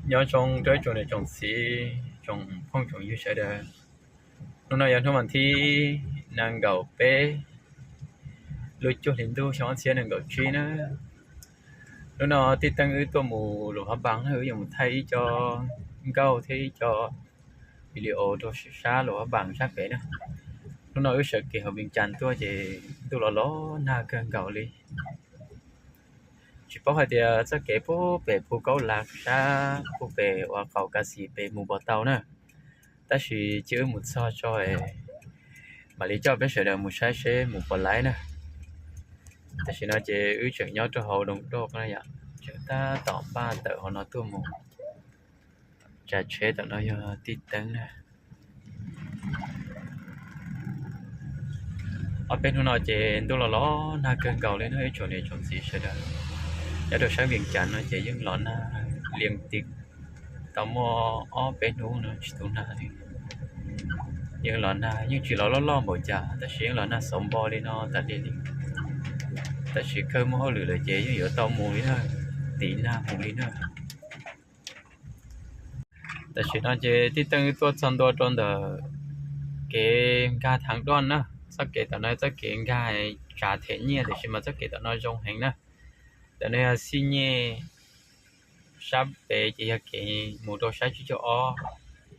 Nyob zoo rau ib tsoom niam tsoom txiv, tsoom phooj tsoom ywg sawv daws. Hnub no yog hnub vas thib nees nkaum peb lub cuaj hli ntuj xyoo ob txhiab nees nkaum tsib na. Hnub no tij Teeb wb tuaj mus Luam Phab Npas na, wb yuav mus thaij ib co nkauj thiab ib co video rau sab Luam Phab Npas sab pem na. Hnub no wb sawv kev hauv Vias Cas tuaj ces ntuj los los nag kawg nkaus li. Tsis paub hais tias txoj kev puag pem Phu Kaub Las sab puag pem uas qaum Kas Xis pem mus puas tau na. Tab sis cia wb mus txog tso mam li coj peb sawv daws mus saib seb mus puas laib na. Tam sim no ces wb tseem nyob rau hauv Doos Doj no yom, tseem tab tom npaj tawm hauv no tuaj mus. Tsav tsheb tom no yog tij Teeb na. Ob peb hnub no ces ntuj los los nag kawg nkaus li no ib tsoom niam tsoom txiv sawv daws. Nyob rau sab Vias Cas no ces yeej los nag lias tis tau muaj ob peb hnub no tsis tu nag li. Yeej los nag yeej tsis los loj loj npaum cas tab sis yeej los nag xauv npo li no tas li li. Tab sis kawg muaj hauj lwm lawm ces yeej yuav tau mus li na, tiv nag mus li na. Tam sim no ces tij Teeb tuaj txog ntua rau ntawm kev nkag Thaav Doj na. Txoj kev tom no txoj kev nkag tsav them nyiaj tiam sis mas txoj kev tom no zoo heev na. Tam no yog xij nyej sab pem ces yog kev mus rau sab tsib caug ob,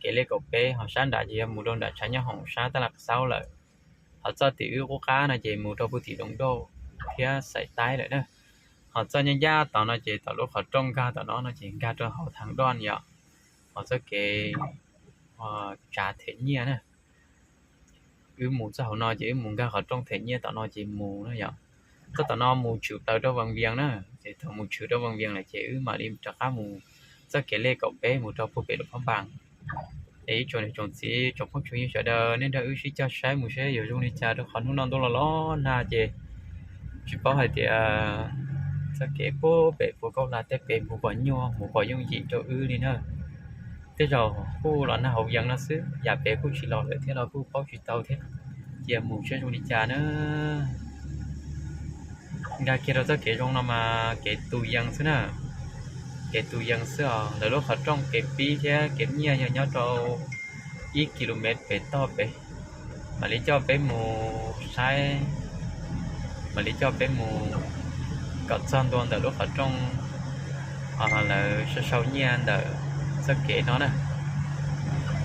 kev lej kaum peb, ho sab nram ces yog mus rau nram tshav nyob hoom sab Tab Las Xaub lawm. Ho txoj tim wb qub qab no ces mus rau puag tim Doos Doj thiab Xais Taib lawm na. Ho txoj nyab ncaj tom no ces tom lub qhov rooj nkag tom no no ces nkag rau hauv Thaav Doj yom. Ho txoj kev tsav them nyiaj na, wb mus txoj hauv no ces wb mus nkag qhov rooj them nyiaj tom no ces mus na yom. Txoj tom no mus tshwm plaws rau Vas Vias na, ces thaum mus tshwm rau Vas Vias lawm ces wb mam li rov qab mus txoj kev lej kaum peb mus rau puag pem Luam Phab Npas. Es ib tsoom niam tsoom txiv tsoom phooj tsoom ywg sawv daws nej nrog wb sib cog saib mus seb yuav zoo li cas rau qhov hnub no ntuj los los nag ces tsis paub hais tias txoj kev puag pem Phu Kaub Las tej pem mus pom nyuaj mus pom yooj yim rau wb li na. Tej zaum kuj los nag hauv yees no xwb, yam pem kuj tsis los lawm thiab los kuj paub tsis tau thiab. Cia mus seb zoo li cas na. Nkag kiag rau txoj kev zoo no mas kev tus yees xwb na, kev tus yees xwb os. Lawv lub qhov rooj kev pib thiab kev nyiaj yog nyob rau ib ki lu mev pem toj pem. Mam li coj peb mus saib, mam li coj peb mus kom txog ntua ntawm lub qhov rooj lawv sau sau nyiaj ntawm txoj kev no na.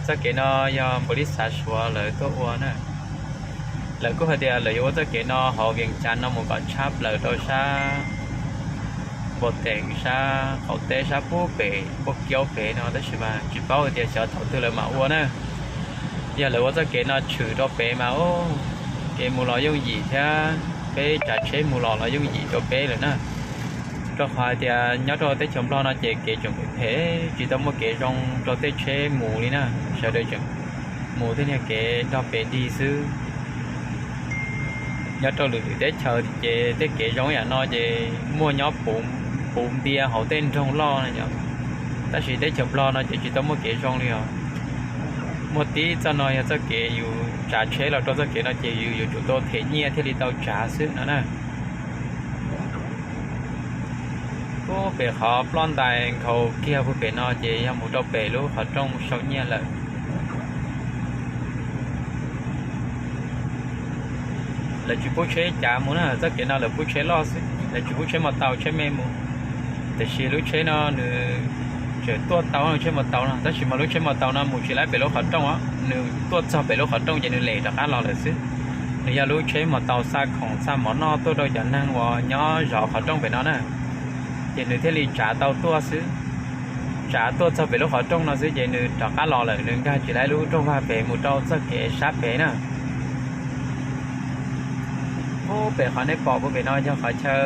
Txoj kev no yog npaum li xav Suav lawv tuaj ua na. Lawv kuj hais tias lawv yuav ua txoj kev no hauv Vias Cas no mus kom tshab plaws rau sab Npau Teem sab qaum teb sab puag pem Puag Kiaub pem no tab sis mas tsis paub tias xyov thaum twg lawv mam ua na. Yog lawv ua txoj kev no tshwm rau pem mas kev mus los yooj yim thiab peb tsav tsheb mus los los yooj yim rau peb lawm na. Rau qhov hais tias nyob rau teb chaws Nplog no ces kev tseem phem phem tsis tau muaj kev zoo rau tej tsheb mus li na, sawv daws tseem mus tej niag kev nrog pes dig xwb. Nyob rau lwm lwm teb chaws ces tej kev zoo yam no ces muaj nyob puv ntias hauv tej nroog loj no yom, tab sis teb chaws Nplog no ces tsis tau muaj kev zoo li os. Muaj tib txoj no yog txoj kev yus tsav tsheb los rau txoj kev no ces yus yuav tsum tau them nyiaj thiaj li tau tsav xwb no na. Puag pem qhov ploj ntais nkhaus kiag puag pem no ces yog mus rau pem lub qhov rooj sau nyiaj lawm. Lawv tsis pub tsheb cav mus na, txoj kev no lawv pub tsheb loj xwb, lawv tsis pub tsheb mos taus tsheb me mus. Tiam sis lub tsheb no nws tseem tuaj tau tsheb mos taus no, tab sis mas lub tsheb mos taus no mus tsis laib pem lub qhov rooj os, nws tuaj txog pem lub qhov rooj ces nws lem rov qab los lawm xwb. Nws yog lub tsheb mos taus xa khoom xa mov noj tuaj rau cov neeg uas nyob zov qhov rooj pem no na, ces nws thiaj li tsav tau tuaj xwb. Tsav tuaj txog pem lub qhov rooj no xwb ces nws rov qab los lawm, nws nkag tsis laib lub rooj vag pem mus rau txoj kev sab pem na. Puag pem qhov nej pom puag pem no yog qhov chaw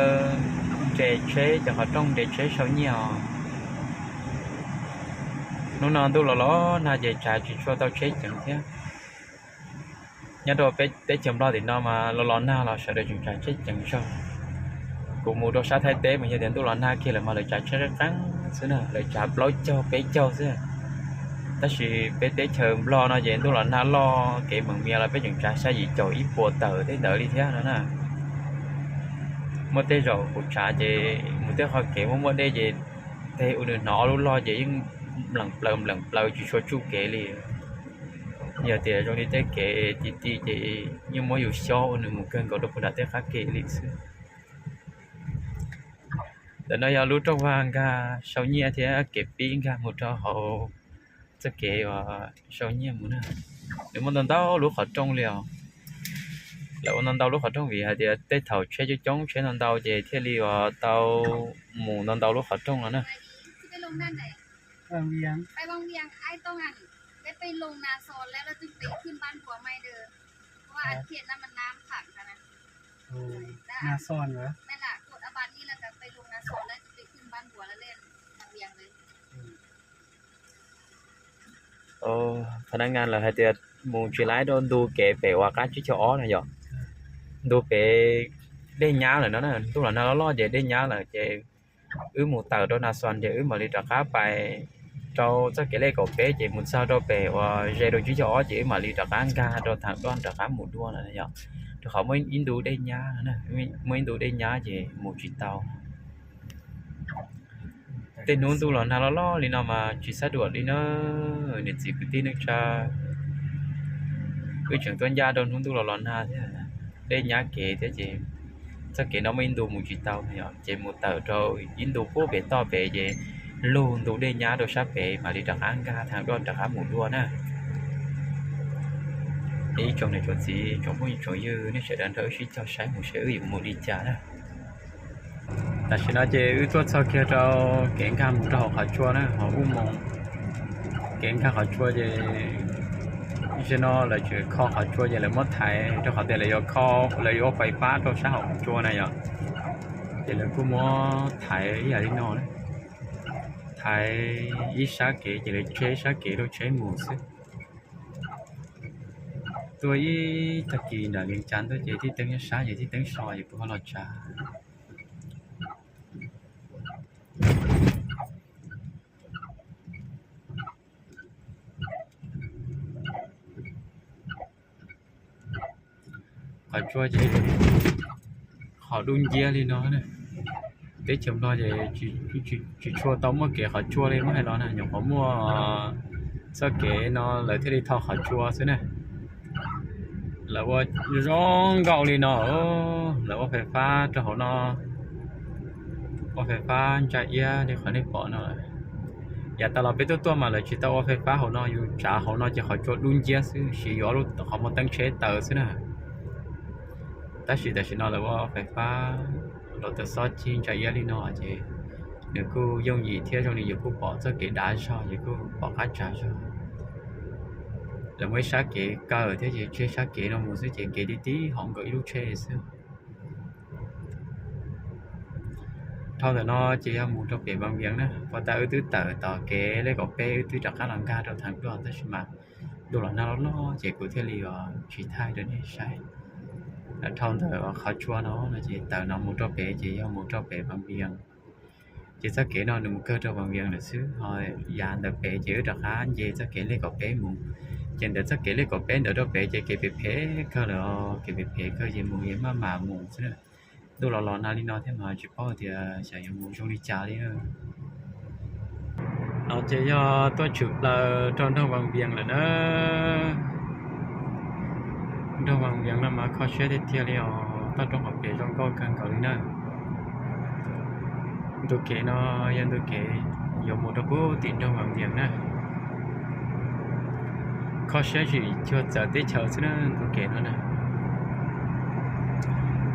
nres tsheb, cov qhov rooj nres tsheb sau nyiaj os. Hnub no ntuj los los nag ces tsav tsis tshua tau tsheb ceev thiab. Nyob rau peb teb chaws Nplog tim no mas los los nag los sawv daws tseem tsav tsheb ceev zog. Kuv mus rau sab Thaib teb mas yog tias ntuj los nag kiag lawm mas lawv tsav tsheb qeeb qeeb xwb na, lawv tsav plaub caug peb caug xwb. Tab sis peb teb chaws Nplog no ces ntuj los nag loj kev meem mias los peb tseem tsav xya yim caum ib puas tawm tej ntawd li thiab no na. Muaj tej zaum kuv tsav ces mus tej qhov kev muaj muaj dej ces teg ua nws hnov ob lub log ces yeej npleem plaws npleem plaws tsis tshua tsuj kev li. Yog tias zoo li tej kev ti ti ces yeej muab yus xyob ua nws mus kawg nkaus rau puag nram tej qab ke li xwb. Ntawm no yog lub rooj vag nkag sau nyiaj thiab kev pib nkag mus rau hauv txoj kev uas sau nyiaj mus na. Nws muaj ntau ntau lub qhov rooj li os. Lawv ua ntau ntau lub qhov rooj vim hais tias tej thaum tsheb coob coob tsheb ntau ntau ces thiaj li uas tau mus ntau ntau lub qhov rooj no na. Phab nab ngas lawv hais tias mus tsis laib rau ntu kev pem uas qab tsib caug ob no yom. Ntu pem dej nyab lawm no na, ntuj los nag loj loj ces dej nyab lawm ces wb mus tawm rau Nas Xos ces wb mam li rov qab pais rau txoj kev lej kaum peb ces mus txog rau pem uas ze rau tsib caug ob ces wb mam li rov qab nkag rau Tham Duaj rov qab mus dua na yom. Rau qhov muaj ib ntu dej nyab, muaj ib ntu dej nyab ces mus tsis tau. Tej hnub ntuj los nag loj loj li no mas tsis xav duam li na, niam txiv kwv tij neej tsa. Wb tseem tuaj ncaj rau hnub ntuj los los nag thiab, dej nyab kev thiab ces txoj kev no muaj ib ntu mus tsis tau, ces mus tawm rau ib ntu pub pem toj pem ces lug ntu dej nyab rau sab pem mam li rov qab nkag Tham Duaj rov qab mus dua na. Ib tsoom niam tsoom txiv tsoom phooj ywg tsoom ywg, nej sawv daws nrog wb sib cog saib mus seb wb yuav mus li cas na. Tam sim no ces wb tuaj txog kiag rau kev nkag mus rau hauv qhov tsua na, hauv ub mus. Kev nkag qhov tsua ces zaum no lawv tseem kho qhov tsua ces lawv muab thaiv rau qhov tias lawv yuav kho, lawv yuav ua fais fab rau sab hauv qhov tsua na yom. Ces lawv kuj muab thaiv ib yam li no, thaiv ib sab kev ces lawv tseg ib sab kev rau tsheb mus xwb. Tuaj ib tag kis nram Vias Cas tuaj ces tib teeb nyob sab ces tib teeb so ces kuv ho los tsav. Qhov tsua ces qhov dub nciab li no. Teb chaws Nplog ces tsis tshua tau muaj kev qhov tsua li muab hais los na, nyuam qhuav muaj txoj kev no lawv thiaj li tho qhov tsua xwb na. Lawv ua zoo nkauj li no, lawv ua fais fab rau hauv no, ua fais fab ntsa iab li qhov nej pom no. Yav tas los peb tuaj tuaj mas lawv tsis tau ua fais fab hauv no, yus tsav hauv no ces qhov tsua dub nciab xwb, siv yus ob lub qhov muag teeb tsheb taws xwb na. Tab sis tam sim no lawv ua fais fab los tau xob cig ntsa iab li no ces nws kuj yooj yim thiab zoo li yus kuj pom txoj kev dav zog, yus kuj pom qab tsav zog. Lawv muaj ib sab kev kaw thiab ces tseg sab kev no mus xwb ces kev tib tib hauv nkaus ib lub tsheb xwb. Dhau ntawm no ces yog mus rau pem Npas Vias na, puag ta wb twb tawm tom kev lej kaum peb wb twb rov qab los nkag rau Tham Duaj tab sis mas ntuj los nag loj loj ces kuv thiaj li tsis thaij rau nej saib. Dhau ntawm qhov tsua no no ces tawm no mus rau pem ces yog mus rau pem Npas Vias. Ces txoj kev no nws mus kawg rau Npas Vias lawm xwb, ho yav ntawd pem ces wb rov qab nce txoj kev lej kaum peb mus. Ces ntawm txoj kev lej kaum peb ntawd rau pem ces kev phem phem kawg lawm, kev phem phem kawg ces mus yeej maj mam mus xwb na. Ntuj los los nag li no thiab mas tsis paub tias xyov yuav mus zoo li cas li. No ces yog tuaj tshwm plaws rau nroog Npas Vias lawm na. Nroog Npas Vias no mas kho siab tiag tiag li os, toj roob hauv pes zoo nkauj kawg nkaus li na. Ntu kev no yog ntu kev yuav mus rau puag tim nroog Npas Vias na. Kho siab zim cuag txawv teb chaws xwb na ntu kev no na.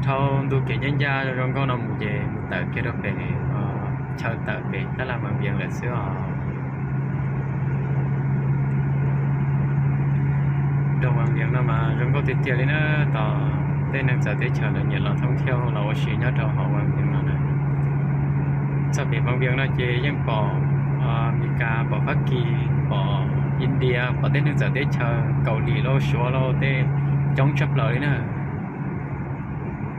Dhau ntu kev ncaj ncaj zoo nkauj no mus ces mus tawm kiag rau pem chaw tawm pem tab laj Npas Vias lawm xwb os. Nroog Npas Vias no mas zoo nkauj tiag tiag li na, tos tej neeg txawv teb chaws lawv nyiam los thoob thiauj los ua si nyob rau hauv Npas Vias no na. Txog pem Npas Vias no ces yeej pom Amelikas, pom Fab Kis, pom India, pom tej neeg txawv teb chaws, Kaus Lim lauj, Suav lauj, tej coob tshaj plaws li na.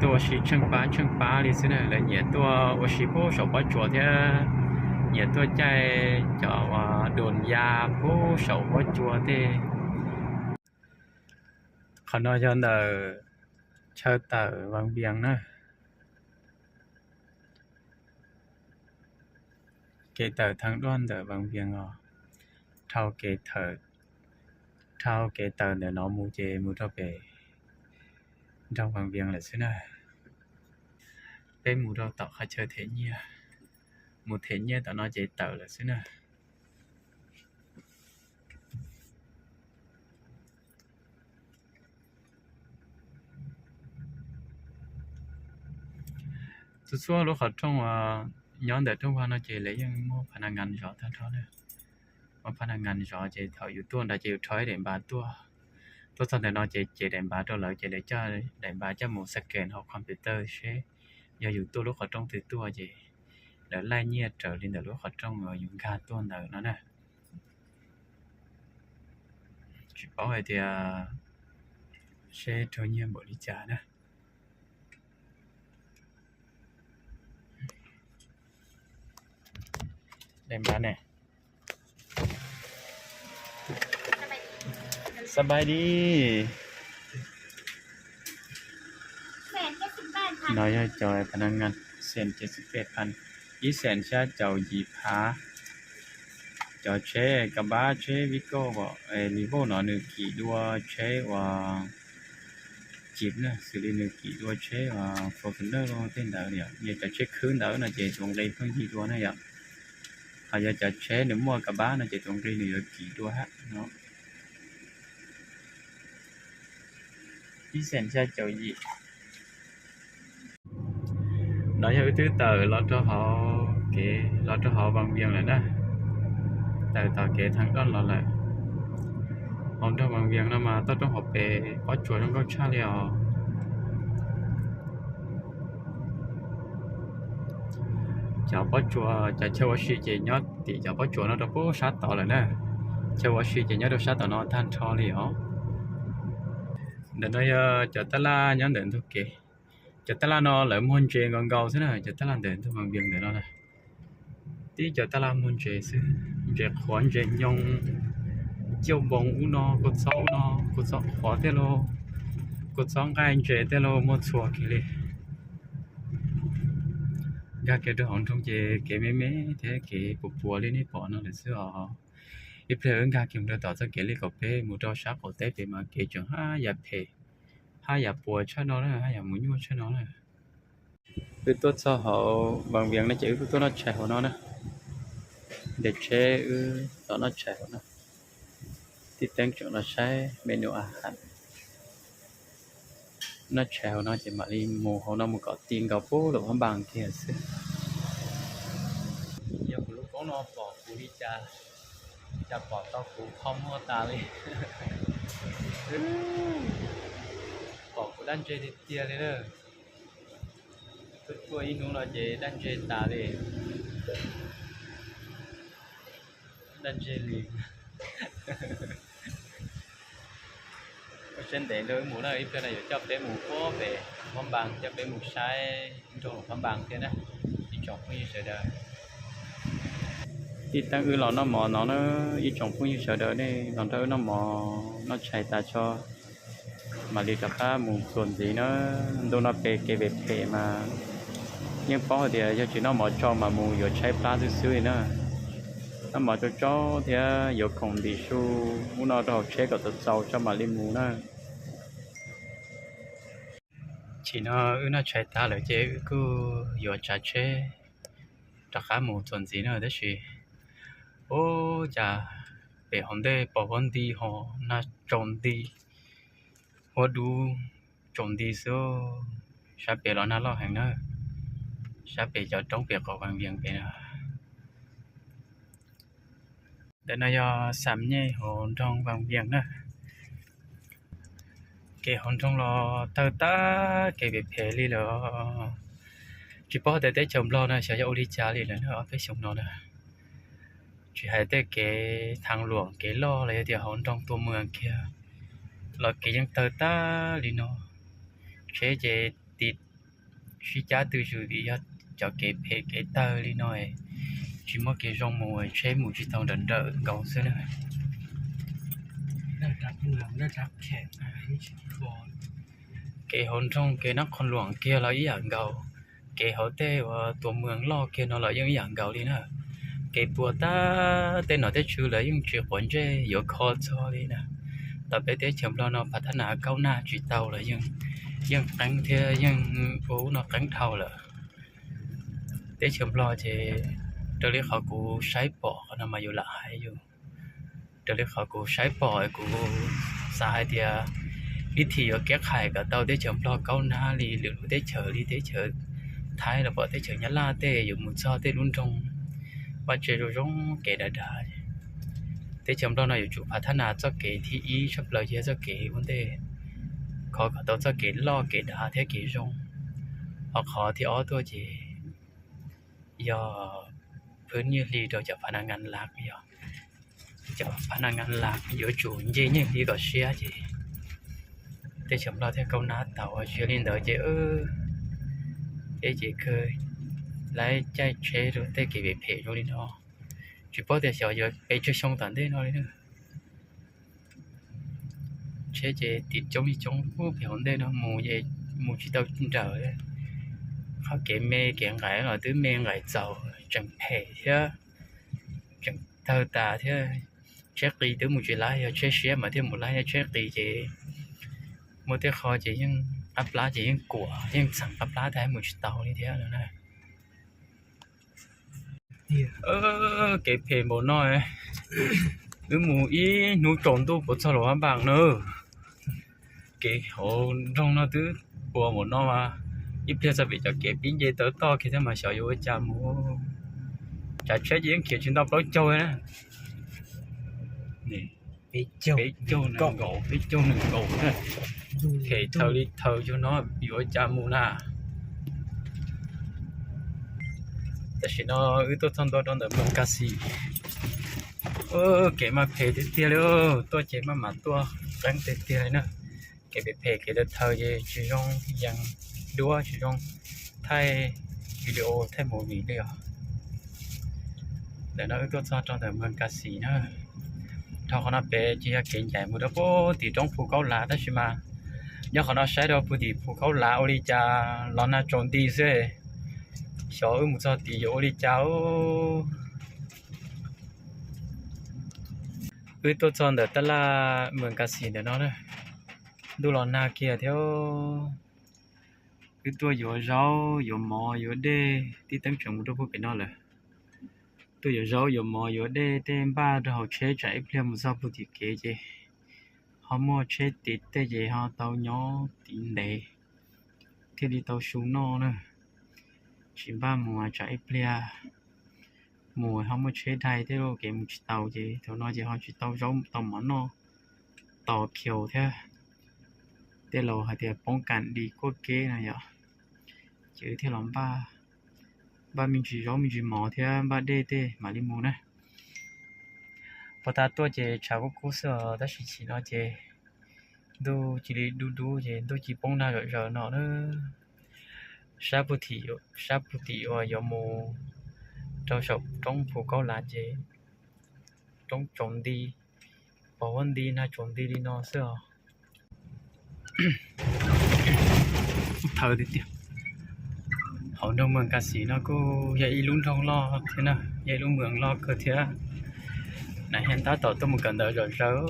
Tuaj ua si tsheej pab tsheej pab li xwb na, lawv nyiam tuaj ua si puag saum pob tsuas thiab nyiam tuaj caij cov doos ya puag saum pob tsuas tej. Qhov no yog ntawm chaw tawm Npas Vias na. Kev tawm thaj duaj ntawm Vaj Vias os, dhau kev tawm, dhau kev tawm ntawm no mus ces mus rau pem nroog Vaj Vias lawm xwb na. Peb mus rau tom qhov chaw them nyiaj, mus them nyiaj tom no ces tawm lawm xwb na. Txhua txhua lub qhov rooj uas nyob ntawm rooj vag no ces lawv yeej muaj pha na ngas zov tag nrho na. Muaj pha na ngas zov ces thaum yus tuaj nrad ces yus rho ib daim npav tuaj, tuaj txog ntawm no ces cev daim npav rau lawv ces lawv coj daim npav coj mus scan hauv computer seb yog yus tuaj lub qhov rooj twg tuaj ces lawv laij nyiaj raws li ntawm lub qhov rooj uas yus nkag tuaj ntawd no na. Tsis paub hais tias seb raug nyiaj npaum li cas na. Daim npav ne. สบายดี. No yog cov pha na ngas, xees ces xib peb phan, ib xees xya caum yim phav. Cov tsheb kab bab tsheb Vigo, Revo no nws kim dua tsheb uas Jeep na, xws li nws kim dua tsheb uas Fortuner los tej ntawd yom. Yog cov tsheb khwb ntawd no ces tus nqi pheej yig dua na yom. Ho yog cov tsheb nws muaj kab bab no ces tus nqi nws yuav kim dua hab no. Ib xees xya caum yim. No yog wb twb tawm los rau hauv kev, los rau hauv Vaj Vias lawm na. Tawm tom kev thaj duaj los lawm. Hauv nroog Vaj Vias no mas toj roob hauv pes pob tsuas zoo nkauj tshaj li os. Cov pob tsuas, cov chaw ua si ces nyob tim cov pob tsuas no rau pem sab tod lawm na. Chaw ua si ces nyob rau sab tom no tag nrho li os. Ntawm no yog cov tab laj nyob ntawm ntug kev. Cov tab laj no lawv muag ntses nkaus nkaus xwb na, cov tab laj ntawm ntug Vaj Vias ntawm no na. Tib cov tab laj muag ntses xwb, ntses qhuav ntses nyoo, cauj npoo ub no, kua txob ub no, kua txob qhuav tej los, kua txob nqaij ntses tej los muaj txhua kiag li. Nkag kiag rau hauv nroog ces kev me me thiab kev puas puas li nej pom no lawm xwb os. Ib pliag wb nkag kiag mus rau tom txoj kev li kaum peb mus rau sab qaum teb pem mas kev tseem haj yam phem, haj yam puas tshaj no na, haj yam mus nyuaj tshaj no na. Wb tuaj txog hauv Vaj Vias no ces wb kuj tuaj noj tshais hauv no na. Nres tsheb wb los noj tshais hauv no. Tib teeb tseem los saib menu a has. Noj tshais hauv no ces mam li mus hauv no mus kom ti nkaus pub lub phab npas kiag xwb. Yog kuv lub koob no pom kuv li cas, cas pom tau kuv qhov muag tas li. Pom kuv dab ntseg tiag tiag li na. Tuaj tuaj ib hnub no ces dab ntseg tas li. Dab ntseg li. Ua siab ntev nrog wb mus na, ib pliag no yuav coj peb mus puag pem phab npas, coj peb mus saib nroog phab npas thiab na, ib tsoom phooj ywg sawv daws. Tib teeb wb los noj mov no na, ib tsoom phooj ywg sawv daws nej los nrog wb noj mov noj tshais tas tso, mam li rov qab mus txuas ntxiv na. Ntuj no pem kev phem phem mas yeej paub hais tias yog tsis noj mov tsau mas mus yuav tshaib plab xwb xwb li na. Noj mov tsau tsau thiab yuav khoom ntim su ub no rau hauv tsheb kom txaus txaus tso mam li mus na. Chim no wb noj tshais tas lawm ces wb kuj yuav tsav tsheb rov qab mus txuas ntxiv na, tab sis ub cas pem hauv ntej pom huab nti ho nag tsaus nti, huab dub tsaus nti xwb. Sab pem los nag loj heev na, sab pem cov roob pem qaum Vaj Vias pem na. Ntawm no yog xam nyej hauv nroog Vaj Vias na. Kev hauv nroog los tawg tag kev phem phem li lawm. Tsis paub tias teb chaws Nplog no xyov yog ua li cas li lawm na, ob peb xyoo no na. Tsis hais tej kev thaj luam kev loj los yog tias hauv nroog tua muag kiag los kev yeej tawg tag li no. Tsheb ces ti sib cab twj ywm vim yog cov kev phem kev tawg li no, tsis muaj kev zoo mus, tsheb mus tsis tau nrawm nrawm nkaus xwb na. Kev hauv nroog kev nab qhov luam kiag los ib yam nkaus, kev hauv tej uas tua muag loj kiag no los yeej ib yam nkaus li na. kev puas tag, tej nom tej tswv lawv yeej tsis quav ntsej yuav kho txog li na. Tam peb teb chaws Nplog no phav thab nas kaub nag tsis tau los yeej, yeej qeeb thiab yeej ua ub no qeeb dhau lawm. Teb chaws Nplog ces raws li qhov kuv saib pom qhov no mas yus lam hais yus, raws li qhov kuv saib pom kuv xav hais tias ib thim yuav kev qhais kom tau teb chaws Nplog kaub nag li lwm lub teb chaws li teb chaws Thaib los pom teb chaws Nyab Laj tej yuav mus txog tej lub nroog vaj tse zoo zoo kev dav dav. Teb chaws Nplog no yuav tsum phav thab nas txoj kev thib ib tshaj plaws yog txoj kev ua ntej, khov kom tau txoj kev loj kev dav thiab kev zoo. Ho qhov thib ob tuaj ces yog phwb nyiaj hli rau cov phav nas ngas lav, yog cov phav nas ngas lav yuav tsum nce nyiaj hli kom siab ces teb chaws Nplog thiaj kaub nag tau. Tsis yog li ntawd ces, ces, ces kawg lawv caij tsheb rau tej kev phem phem zoo li no, tsis paub tias xyov yuav pes tsawg xyoo tom ntej no li na. Tsheb ces tim coob li coob pem hauv ntej no mus, mus tsis tau nrawm. Qhov kev me kev nqaim los twb me nqaim txaus tseem phem thiab, tseem tawg tas thiab. Tsheb qis twb mus tsis laib, yog tsheb siab mas thiaj mus laib, yog tsheb qis ces muaj tej qho ces yeej qab plab ces yeej kuam yeej txheem qab plab tas mus tsis tau li thiab no na. Kev phem npaum no, wb mus ib hnub tsaus ntuj puas txog Luam Phab Npas na. Kev hauv nroog no twb puas npaum no mas ib pliag txog pem cov kev pib nce tawv toj kiag thiab mas xyov yuav ua cas mus. Tsav tsheb ces yeej khiav tsis ntau plaub caug na. Peb caug nees nkaum, peb caug nees nkaum na. Phem thaws li thaws cuag no yuav ua cas mus na. Tam sim no wb tuaj txog ntua rau ntawm Moos Kas Xis. Kev mas phem tiag tiag li, tuaj ces maj mam tuaj qeeb tiag tiag li na. Kev phem phem kev tawv thaws ces tsis zoo yees duab tsis zoo thaij video thaij movie li os. Ntawm no wb tuaj txog rau ntawm Moos Kas Xis na. Dhau qhov no pem ces yog kev ncaim mus rau puag tim roob Phu Kaub Lav tab sis mas nyob qhov no saib rau puag tim Phu Kaub Lav ua li cas los nag tsaus nti xwb. Xyov wb mus txog tim yuav ua li cas. Wb tuaj txog ntawm tab laj Moos Kas Xis ntawm no na, ntuj los nag kiag thiab. Wb tuaj yuav zaub yuav mov yuav dej, tib teeb tseem mus rau puag pem no lawm. Tuaj yuav zaub yuav mov yuav dej tej npaj rau hauv tsheb tsam ib pliag mus txog puag tim kev ces ho muaj tsheb tiv tej ces ho tau nyob tiv ntev thiaj li tau su noj na. Tsis npaj mus tsam ib pliag mus ho muaj tsheb dai tej lauj, kev mus tsis tau ces thaum no ces ho tsis tau zaub tau mov noj, tos khiaus thiab. Tej laus hais tias poob kam di kuaj keb no yom, ces wb thiaj los npaj, npaj me ntsis zaub me ntsis mov thiab npaj dej tej mam li mus na. Puag ta tuaj ces tshav kub kub xwb os, tab sis chim no ces ntuj cia li dub dub ces ntuj cia li poob nag zom zaws no na. Sab puag tim, sab puag tim uas yuav mus rau saum roob Phu Kaub Lav ces roob tsaus nti, pos huab nti nag tsaus nti li no xwb os. Thaws tiag tiag. Hauv nroog Moos Kas Xis no kuj yog ib lub nroog loj thiab na, yog ib lub moos loj kawg thiab. Nas hia tab tom tuaj mus kawm ntawv zom zaws.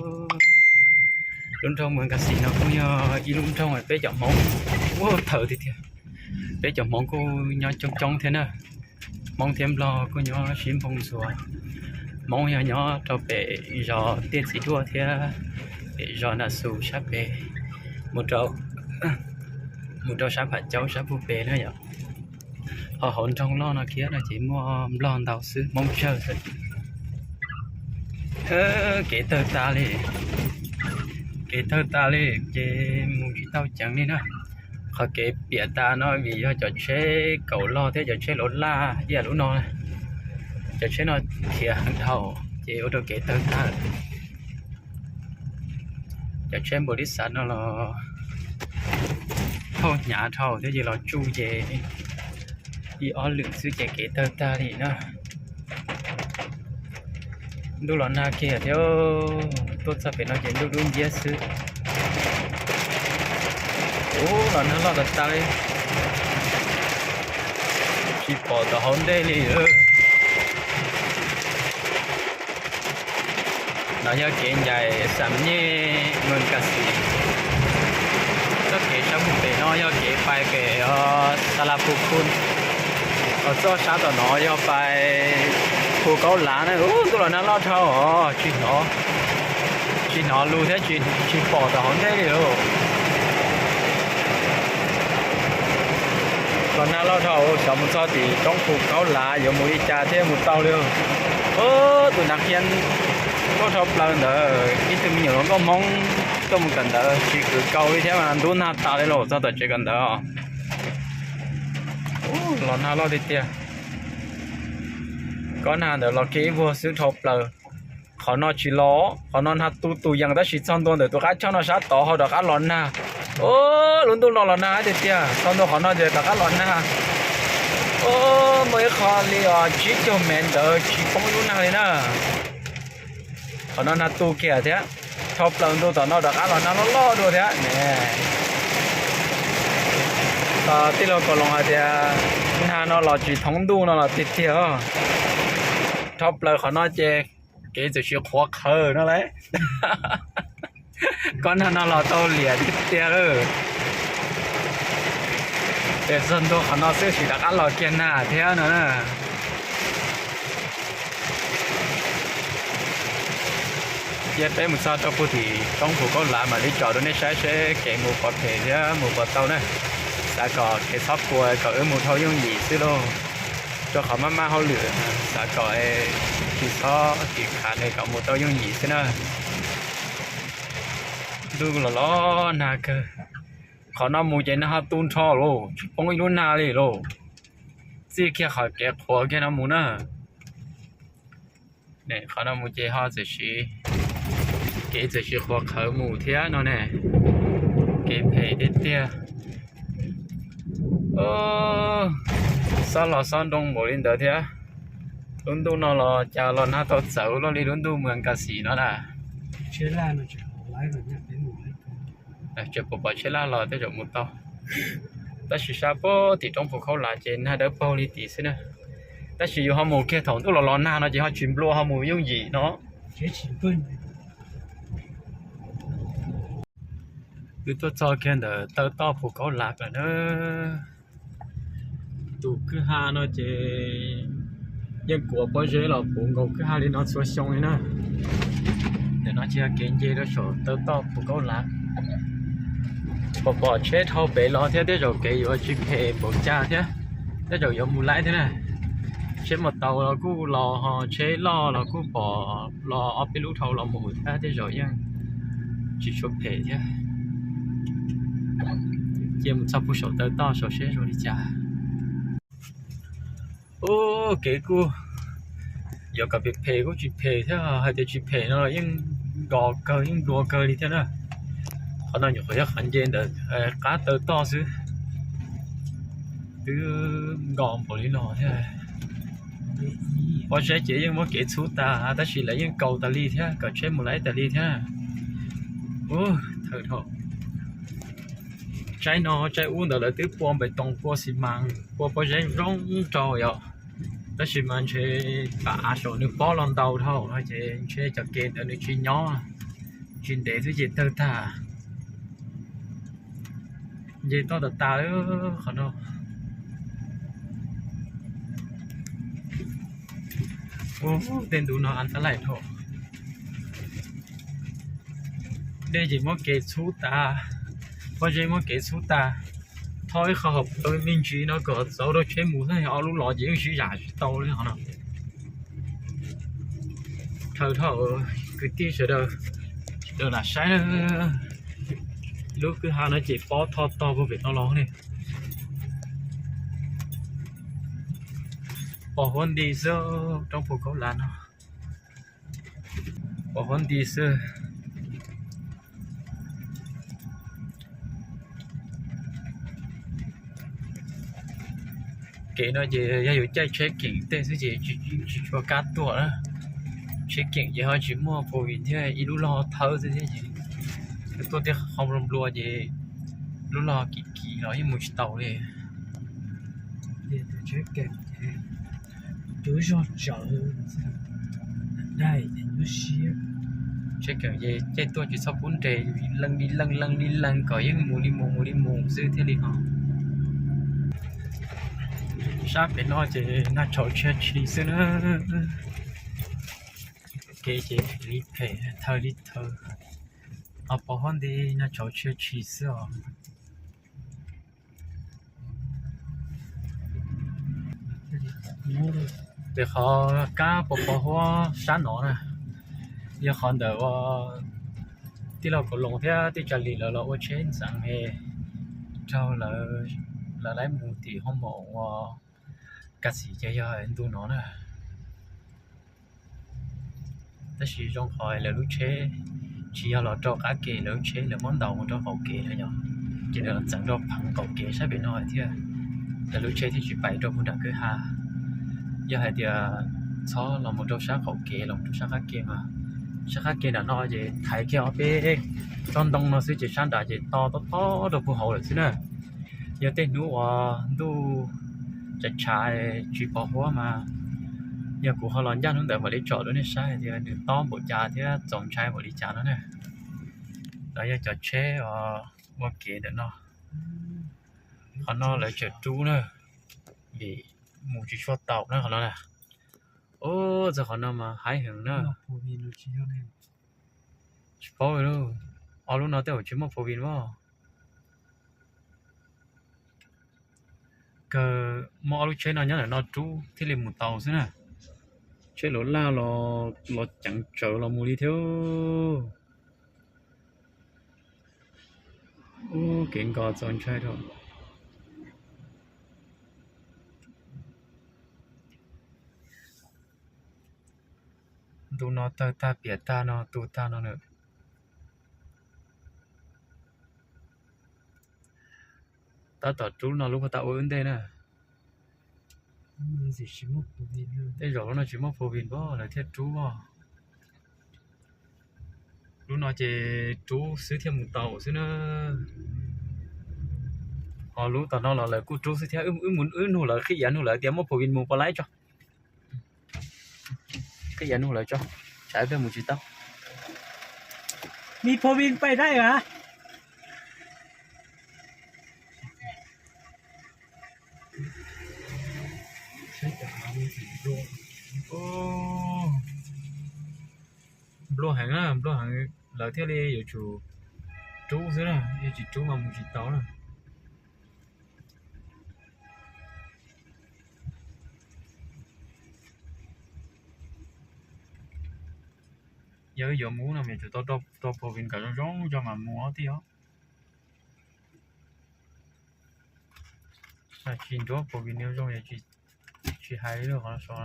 Lub nroog Moos Kas Xis no kuj yog ib lub nroog peb cov Hmoob, ua thaws tiag tiag, peb cov Hmoob kuj nyob coob coob thiab na. Hmoob thiab Nplog kuj nyob sib nphoo ntxuav. Hmoob yog nyob rau pem zos Tiaj Txiv Duaj thiab pem zos Nas Xus sab pem, mus rau, mus rau sab Pham Caub sab puag pem na yom. Ho hauv nroog loj no kiag no ces muaj Nplog ntau xwb, Hmoob tsawg xwb. Kev tawg tas li, kev tawg tas li ces mus tsis tau ceev li na. Qhov kev piam tas no vim yog cov tsheb kaum log thiab cov tsheb loj laj ib yam lub no, cov tsheb no khiav heev dhau ces ua rau kev tawg tag. Cov tsheb npaum li xav no los thauj hnyav dhau thiab ces los tsuj ces ib ob lwm xwb ces kev tawg tag li na. Ntuj los nag kiag thiab, tuaj txog pem no ces ntuj dub nciab xwb. Ub, los nag loj tas tas li, tsis pom tom hauv ntej li. No yog kev ncaim Xam Nyej Moos Kas Xim. Txoj kev sab mus pem no yog kev pais pem Xa La Phu Khu. Txoj sab tom no yog pais Phu Kaub Lav na. Ub, ntuj los nag loj dhau os, tsis hnov, tsis hnov lus thiab tsis pom tom hauv ntej li lauj. Los nag loj dhau, xyov mus txog tim roob Phu Kaub Lav yuav mus li cas thiaj mus tau li. Ub, tus nav qhia nkauj dhau plaws ntawd, ib tug me nyuam hluas nkauj Hmoob tuaj mus kawm ntawv tsis kwv kaus li thiab mas ntub nag tas li lauj, txog tom tsev kawm ntawv os. Ub, los nag loj tiag tiag. Kob nag ntawd los kev vuag xwb dhau plaws. Qhov no tsis los, qhov no nag tu tus yees tab sis txog ntua ntawm tus qab choj no sab tod ho rov qab los nag. Ub, lub ntuj no los nag tiag tiag, txog ntua qhov no ces rov qab los nag. Ub, muaj ib qho li os tsib caug mev ntawd tsis poob ib lub nag li na. Qhov no nag tu kiag thiab, dhau plaws ntua tom no rov qab los nag loj loj dua thiab ne. Tij laug Kaus Loos hais tias nag no los tsis thoob ntuj no los tiag tiag. Dhau plaws qhov no ces kev txawm sis qhuav qhawv no lauj. Kob nag no los tau liam tiag tiag lawm. Ces txog ntua qhov no xwb tsis rov qab los kiag nag thiab no na. Cia peb mus txog rau puag tim roob Phu Kaub Lav mam li tsom rau nej saib seb kev mus puas phem thiab mus puas tau na. Xav kom kev txhob puas kom wb mus dhau yooj yim xwb lauj. Rau qhov maj maj hauj lwm, xav kom tsis txhob kev khav es kom mus tau yooj yim xwb na. Ntuj los los nag kawg. Qhov no mus ces nag ho tu nrho lauj, tsis poob ib lub nag li lauj. Txij kiag qhov kev qhuav kiag no mus na. Qhov no mus ces ho txawm sis, kev txawm sis qhuav qhawv mus thiab no ne. Kev phem tiag tiag. Xob los xob nroo npaum li ntawd thiab. Lub ntuj no los cas los nag tau txawv luaj li lub ntuj Moos Kas Xim no na. Tseem pom pom tsheb laj los tej zaum mus tau. Tab sis sab puag tim roob Phu Kaub Lav ces nag dawb paug li tid xwb na. Tab sis yus ho mus kiag thaum ntuj los los nag no ces ho tsis nplua ho mus yooj yim no. Wb tuaj txog kiag ntawm taw toj Phu Kaub Lav lawm na. Tus kwj ha no ces yeej kuav pob zeb los puv nkaus kwj ha li no txhua xyoo li na. Ntawm no ces yog kev nce rau saum taw toj Phu Kaub Lav. Pom pom tsheb dhau pem los thiab tej zaum kev yuav tsis phem npaum cas thiab. Tej zaum yuav mus laib thiab na. Tsheb mus tau los kuj los ho tsheb loj los kuj pom los ob peb lub dhau los mus thiab tej zaum yeej tsis tshua phem thiab. Cia mus txog puag saum taw toj saum seb zoo li cas. Ub, kev kuj yuav kom phem phem kuj tsis phem thiab, hais tias tsis phem no los yeej nkos kawg yeej nplua kawg li thiab na. Qhov no nyuam qhuav yog qhov nce ntawm qab taw toj xwb, twb nkos npaum li no thiab. Pob zeb ces yeej muab kev txhub tas tab sis lawv yeej kaus tas li thiab kom tsheb mus laib tas li thiab. Ub, thaum tsaib no tsaib ub ntawd lawv twb pua npais toos pua xi mas pua pob zeb zoo rau yom. Tab sis mas ntshe pam av saum nws pob los ntau dhau no ces ntshe cov kev ntawd nws tsis nyob, tsis ntev xwb ces tawg tag. Nce toj tas tas qhov no. Ub, tej ntu no an tab laim dhau. Dej ces muab kev txhub tas, pob zeb muab kev txhub tas. Tho ib qho hauv paus me ntsis no kom txaus rau tsheb mus xwb, ob lub los ces yeej sib zam tsis tau li no. Thaum thaum kwv tij sawv daws, sawv daws lam saib na, lub kwj ha no ces pob tho tog puag pem no los ne. Pos huab nti xwb, roob Phu Kaub Lav no. Pos huab nti xwb. Kev no ces yog yus caij tsheb keem tej xwb ces tsis tshua kab tuaj na. Tsheb keem ces ho tsis muaj four wheel thiab, ib lub log thawb xwb thiab ces tuaj tej qhov nplua nplua ces lub log kim kim los yeej mus tsis tau li. Tus tsheb keem ces tus zog tsawv, daig ces nyuaj siab. Tsheb kheem ces caij tuaj tsis txhob pub nres, leej li leej leej li leej kom yeej mus li mus mus li mus xwb thiaj li ho. Sab pem no ces nag tshauv tshia tshis xwb na. Kev ces li phem thawj li thawj, ho pos huab nti nag tshauv tshia tshis xwb os. Ces qhov kab pos pos huab sab no na, yog qhov ntawm ua tij laug Kaus Loos thiab tij Tsa Lis lawv los ua tsheb ntxeev es raug lawv laib mus tim hoo maum ua Kas Xim ces yog ntu no na. Tab sis zoo qhov lawv lub tsheb tsis yog los rau qab ke, lawv lub tsheb lawv muab ntaus mus rau qaum kev lawm yom, ces lawv los txeev rau pheev qaum kev sab pem no thiab, lawv lub tsheb thiaj tsis pais rau puag nram kwj ha. Yog hais tias txhob los mus rau sab qaum kev los rau sab qab ke mas, sab qab ke nram no ces thaiv kiag ob peb tsob ntoo no xwb ces sab nrad ces to tob tob rau puag hauv lawm xwb na. Yog tej hnub uas ntuj tshav tshav tsis pos huab mas, yog kuv ho los ncaj hnub ntawd mam li tsom rau nej saib tias nws tob npaum cas thiab txaus ntshai npaum li cas no na. Lawv yog cov tsheb uas ua kev ntawm no. Qhov no lawv tseem rub na, vim mus tsis tshua tau na qhov no na. Ub, txog qhov no mas haib heev na. Tsis paub li, ob lub no tej zaum tsis muaj four wheel os. Kawg muaj ob lub tsheb no nyob ntawm no rub thiaj li mus tau xwb na. Tsheb luv laj los ceev tsawv los mus li thiab. Ub, kev nkos txaus ntshai dhau. Ntu no tawg tag piam tag no tu tag no na. Tab tom rub no lub puag ta ua wb ntej na. Tej zaum lub no tsis muaj four wheel pob lawv thiaj rub os. Lub no ces rub xwb thiaj mus tau xwb na. Ho lub tom no los lawv kuj rub xwb thiab, wb mus wb nug lawv qhib iav nug lawv tias muaj four wheel mus puas laib tso. Qhib iav nug lawv tso, tsam ib pliag mus tsis tau. Mi four wheel pais dai a? Nplua heev na, nplua heev lawv thiaj li yuav tsum rub xwb na, yog tsis rub mas mus tsis tau na. Yog wb yuav mus no mas yuav tsum tau rau four wheel kom zoo zoo tso mas mus tij os. Tsis nruab four wheel zoo tsis hais lawm qhov no so.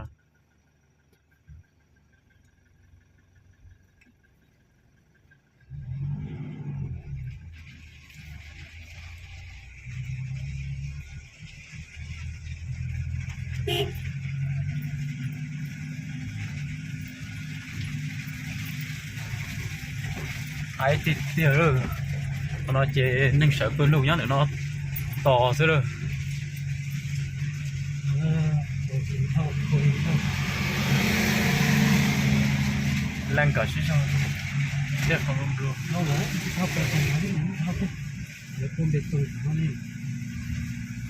Haib tiag tiag lawm. Qhov no ces neeg sawv pawg lug nyob ntawm no tos xwb lawm. Leej kom sib zog. Qhov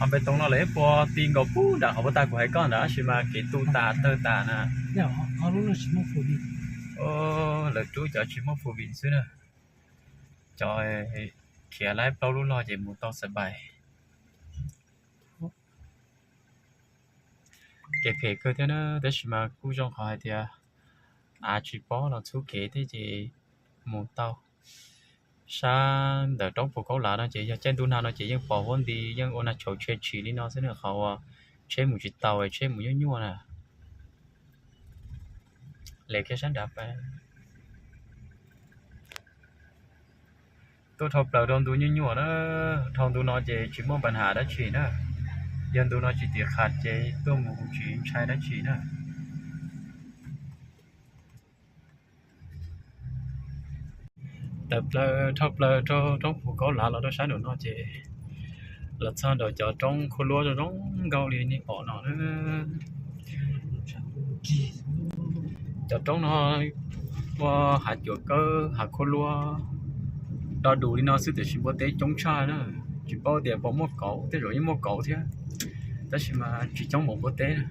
npe toov no lawv pua ti nkaus pub nram qhov puag ta kuv hais koj ntawd tab sis mas kev tu tas tawg tas na. Lawv rub cov tsis muaj four wheel xwb na. Cov khiav laib plaub lub log ces mus tau xab npais. Kev phem kawg thiab na, tab sis mas kuj zoo qhov hais tias av tsis pob los txhub kev thiab ces mus tau. Sab ntawm roob Phu Kaub Lav no ces yog caij ntuj nag no ces yeej pos huab nti yeej ua nag tshauv tshia tshis li no xwb na, qhov uas tsheb mus tsis tau, tsheb mus nyuaj nyuaj na. Lem kiag sab nrad pab. Tuaj dhau plaws rau ntu nyuaj nyuaj na, dhau ntu no ces tsis muaj npa nham dab tsi na. Yog ntu no tsis tim qhas ces tuaj mus tsis ntshai dab tsi na. Tawm plaws dhau plaws rau roob Phu Kaub Lav los rau sab nraum no ces los txog nraum cov roob khuab luab zoo zoo nkauj li nej pom no na. Cov roob no Muaj hav cuam kawb, hav khuab luab do dus li no xwb tiam sis npua teb coob tshaj na. Tsis paub tias puas muaj kauv, tej zaum yeej muaj kauv thiab, tab sis mas tsis coob npaum npua teb na.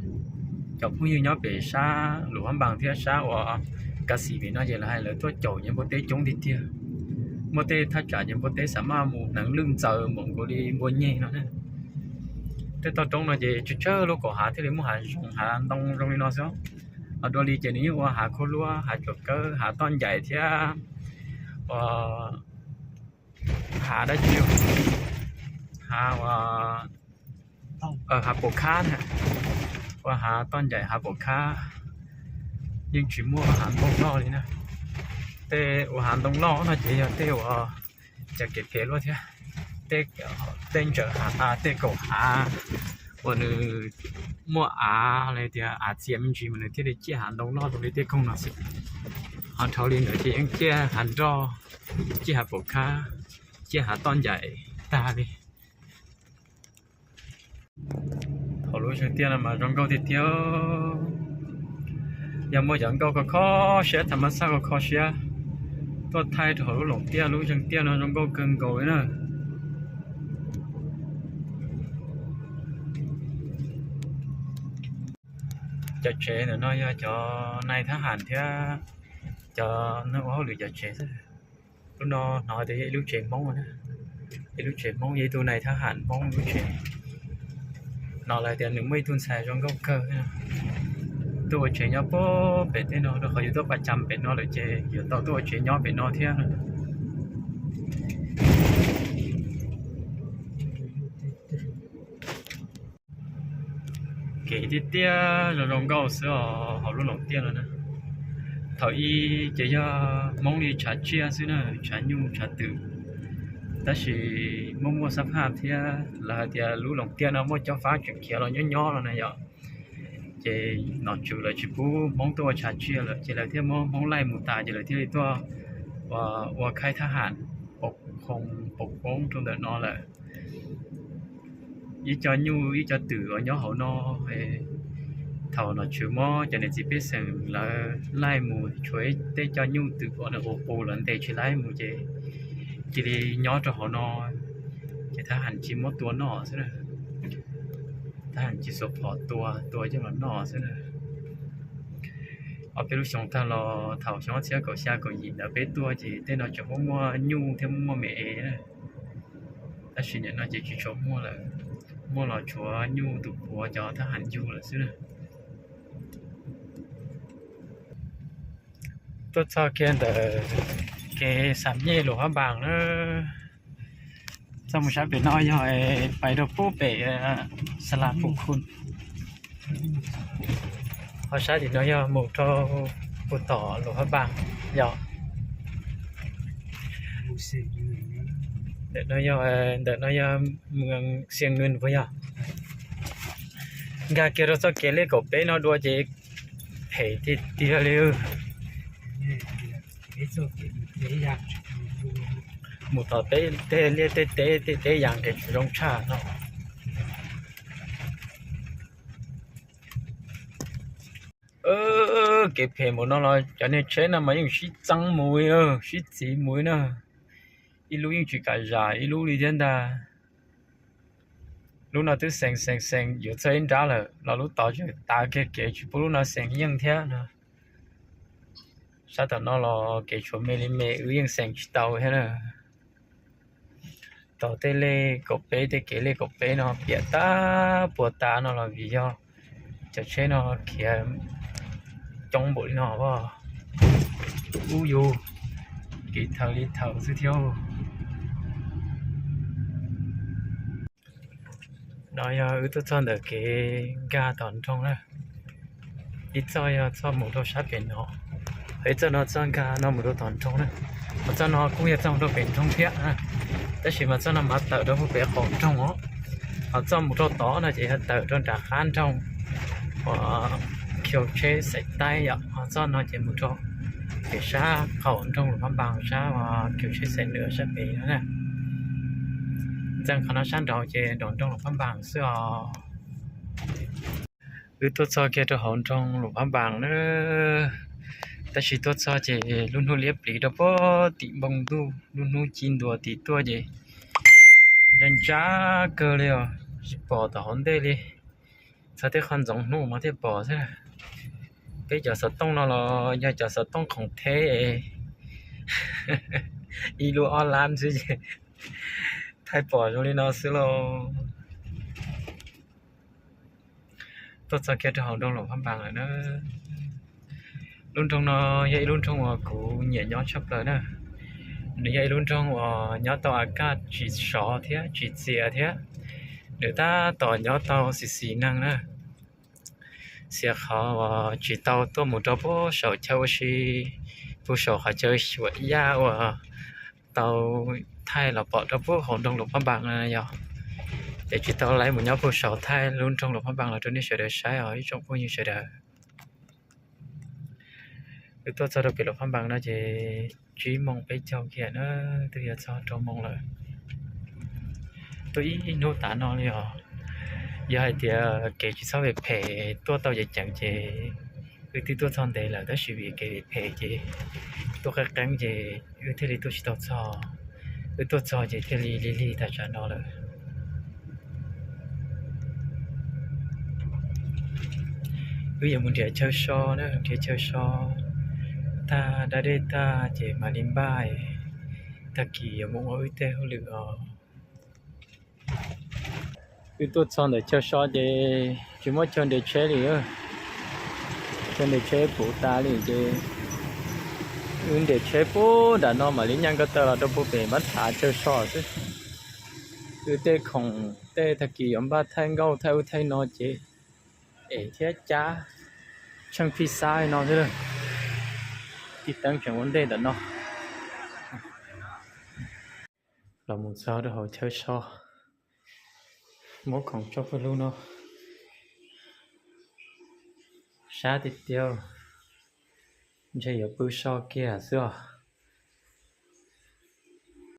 Cov phooj ywg nyob pem sab Luam Phab Npas thiab sab uas Kas Xis pem no ces lawv hais lawv tuaj caum ces npua teb coob tiag tiag. Muaj tej thaj tsam ces npua teb xav maj mus hneev lwj ntxaws npaum nkaus li npua nyeg no na. Tej toj roob no ces tsawg tsawg lub kaum hav thiaj li muaj hav zoov hav ntoo zoo li no xwb. Ho dua li ces nws yeej ua hav khuab luab, hav cuam kawb, hav toj ncaim thiab ua hav dab tsi, hav ua hav pom khab na, ua hav toj ncaim hav pom khab, yeej tsis muaj hav ntoo loj li na. Tej ua hav ntoo loj no ces yog tej uas cov kev phem luaj thiab. Tej ntawm hav, tej kaum hav uas nws muaj av los tias av txias me ntsis mas nws thiaj li ciaj hav ntoo loj zoo li tej koog no xwb. Ho dhau li ntawd ces yeej ciaj hav nroj, ciaj hav pom khab, ciaj hav toj ncaim tag li. Thaum lub zeeg tiaj no mas zoo nkauj tiag tiag. Yog muaj cov nkauj kho kho siab, tham mas xaj kho kho siab tuaj thaij rau hauv lub loos tiaj, lub zeeg tiaj no zoo nkauj kawg nkaus li na. Cov tsev ntawm no yog cov nais thab ham thiab cov neeg ua hauj lwm cov tsev xwb. Lub no hnov tias yog ib lub tsev Hmoob na, ib lub tsev Hmoob, yog ib tug nais thab ham Hmoob lub tsev. Hnov lawv tias nws muaj ib tug ntxhais zoo nkauj kawg, tuaj ua tsev nyob puag pem tej no, rau qhov yus tuaj pas cam pem no lawm ces yuav tau tuaj ua tsev nyob pem no thiab. Kev tiaj tiaj zoo zoo nkauj xwb os hauv lub loos tiaj no na. Thaum ub ces yog Hmoob li tshav tsiaj xwb na, tshav nyuj tshav twm. Tab sis muaj muaj xab phaj thiab lawv hais tias lub loos tiaj no muaj cob fab tseem khiav los nyob nyob no na yom. Ces nom tswv lawv tsis pub Hmoob tuaj ua tshav tsiaj lawm ces lawv thiaj muab Hmoob laij mus tas ces lawv thiaj li tuaj ua khaib thab ham pov khoo pov poob rau ntawm no lawm. Ib co nyuj ib co twm uas nyob hauv no, thaum nom tswv muab cov niam txiv pej xeem lawv laij mus tshuav tej co nyuj twm uas nws qus qus lawv ntes tsis laib mus ces cia li nyob rau hauv no, ces thab ham cia li muab tua noj xwb na. Thab ham cia li xuas phom tua, tua coj los noj xwb na. Ob peb lub xyoo tag los thaum xyoo ob txhiab kaum xya kaum yim ntawd peb tuaj ces tej no tseem muaj muaj nyuj thiab muaj muaj me es na. Tab sis nim no ces tsis tshua muaj lawm, muaj los tshuav nyuj tus puav cov thab ham yug lawm xwb na. Tuaj txog kiag ntawm kev xam nyej Luam Phab Npas na. Txoj mus sab pem no yog pais rau pub pem Xas Las Pus Khus. Ho sab tim no yog mus rau puag tom Luam Phab Npas yom. Ntawm no yog, ntawm no yog Xias Nwj puas yog? Nkag kiag rau txoj kev lej kaum peb no dua ces phem tiag tiag li. Mus tom tej liaj tej teb tej teb yas nqis tsis zoo tshaj no. Kev phem npaum no los cov niag tsheb no mas yeej sib txeeb mus li, sib txiv mus li na. Ib lub yeej tsis kam zam ib lub li thiab ntag. Lub no twb xees xees xees yuav txog ib nrab lawm los lub tod tseem tav kiag kev tsis pub lub no xees yeej thiab no. Sab tom no los kev tshuav me li me wb yeej xees tsis tau thiab na. Tom tej lej kaum peb tej kev lej kaum peb no piam tag puas tas no los vim yog cov tsheb no khiav coob npaum li no as. Ub yus, kev thaws li thaws xwb thiab. No yog wb tuaj txog ntawm kev nkag tom nroog na. Ib txoj yog txoj mus rau sab pem no, ib txoj no txoj nkag no mus rau tom nroog na. Ho txoj no kuj yog txoj mus rau pem nroog thiab, tab sis mas txoj no mas tawm rau pem qaum nroog os. Ho txoj mus rau tod no ces yog tawm rau nram qab nroog uas khiu tsheb xaim taib yom. Ho txoj no ces mus rau pem sab qaum nroog Luam Phab Npas sab khiu tsheb xaim nws sab pem no na. Ntxeev qhov no sab nraud ces nraum nroog Luam Phab Npas xwb os. Wb tuaj txog kiag rau hauv nroog Luam Phab Npas na. Tab sis tuaj txog ces lub hnub liab pliv rau puag tim npoo ntuj, lub hnub ci ntua tim tuaj ces ntsa ntsa kawg li os, tsis pom tom hauv ntej li. Txog tej qhov ntxoov hnub mas thiaj pom xwb. Peb cov xov tooj no los yog cov xov tooj khoom theb, ib lub ob lab xwb ces thaij pom zoo li no xwb lauj. Tuaj txog kiag rau hauv nroog Luam Phab Npas lawm na. Lub nroog no yog ib lub nroog uas kuv nyiam nyob tshaj plaws na. Nws yog ib lub nroog uas nyob tau a kaj tsis sov thiab tsis txias thiab. Nws tab tom nyob tau xis xis neeg na. Xia qhov uas tsis tau tuaj mus rau puag saum chaw ua si, puag saum qhov chaw xyuas yaj uas tau thaij los pom rau puag hauv nroog Luam Phab Npas no yog, ces tsis tau laib mus nyob puag saum thaij lub nroog Luam Phab Npas los rau nej sawv daws saib os ib tsoom phooj ywg sawv daws. Wb tuaj txog rau pem Luam Phab Npas no ces tsib moos peb caug kiag na, twb yuav txog rau moos lawm. Tuaj ib hnub tas no li os. Yog hais tias kev tsis txhob phem phem tuaj tau ceev ceev ces wb twb tuaj txog ntev lawm, tab sis vim kev phem phem ces tuaj qeeb qeeb ces wb thiaj li tuaj tsis tau txog. Wb tuaj txog ces thiaj li lig lig tas tsam no lawm. Wb yuav mus nrhiav chaw so na, nrhiav chaw so tag da dej tag ces mam li npaj, tag kis yuav mus ua wb tej hauj lwm os. Wb tuaj txog ntawm chaw so ces tsis muaj chaw nres tsheb li. Chaw nres tsheb puv tas li ces wb nres tsheb puag nram no mam li nyaj nkauj taw los rau puag pem npab thav chaw so xwb. Wb tej khoom tej tag kis yuav npaj thaij nkauj thaij ub thaij no ces es thiab cab tsheej phij xab no xwb. Tiv teeb tseem ua ntej ntawm no los mus txog rau hauv chaw so, muab khoom tso pawg lug no, sab tiag tiag, ntshe yuav pw so kiag xwb os.